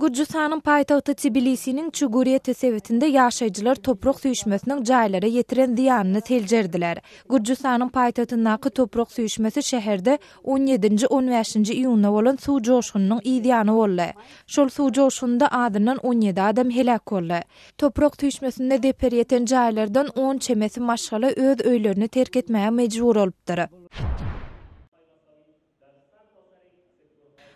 Gürjüstanyň paýtagty Tbilisiniň Çugureti sebitinde ýaşaýjylar toprak süýşmesiniň jaýlara ýetiren zyýanyny seljerdiler. Gürjüstanyň paýtagtyndaky toprak süýşmesi şäherde on ýedinji, on bäşinji iýunda bolan suw joşgunynyň yz ýany boldy. Şol suw joşgunynda azyndan 17 adam heläk boldy. Toprak süýşmesinde zeper ýeten jaýlardan on çemesi maşgala öz öýlerini terk etmäge mejbur bolupdyr.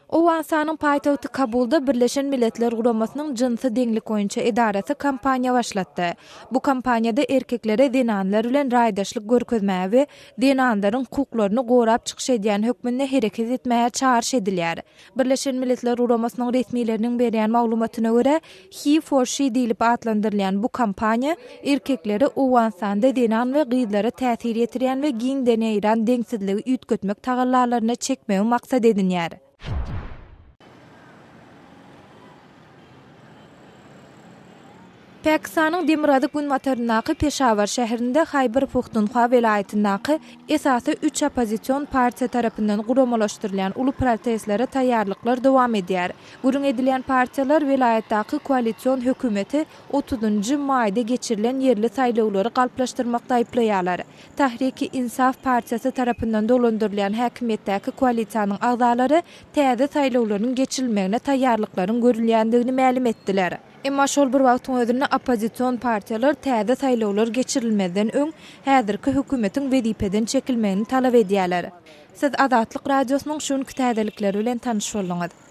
Owganystanyň paýtagty Kabulda Birleşen Milletler Guramasynyň jynsy deňlik boýunça edarasy kampaniýa başlatdy. Bu kampaniýada erkeklere zenanlar bilen raýdaşlyk görkezmäge we zenanlaryň hukuklaryny gorap çykyş edýän hökmünde hereket etmäge çagyryş edilýär. Birleşen Milletler Guramasynyň resmileriniň berýän maglumatyna görä, He for She diýlip atlandyrylýan bu kampaniýa erkeklere Owganystanda zenan we gyzlara täsir ýetirýän we giňden ýaýran deňsizligi üýtgetmek tagallalaryna çekmegi maksat edinýär. Pakistanyň demirgazyk-günbataryndaky Peşawar şäherinde Haýbar-Puhtunhwa welaýatyndaky esasy üç oppozision partiýa tarapyndan guramalaşdyrylýan uly protestlere taýýarlyklar dowam edýär. Gürrüň edilýän partiýalar welaýatdaky koalision hökümeti otuzynjy maýda geçirilen ýerli saýlawlary galplaşdyrmakda aýyplaýarlar. Tahriki-Insaf partiýasy tarapyndan dolandyrylýan häkimiýetdäki koalisiýanyň agzalary täze saýlawlaryň geçirilmegine taýýarlyklaryň görülýändigini mälim etdiler. Emma şol bir wagtyň özünde oppozision partiýalar täze saýlawlar geçirilmezden öň häzirki hökümetiň wezipeden çekilmegini talap edýärler. Siz Azatlyk Radiosynyň şu günki täzelikleri bilen tanyş bolduňyz.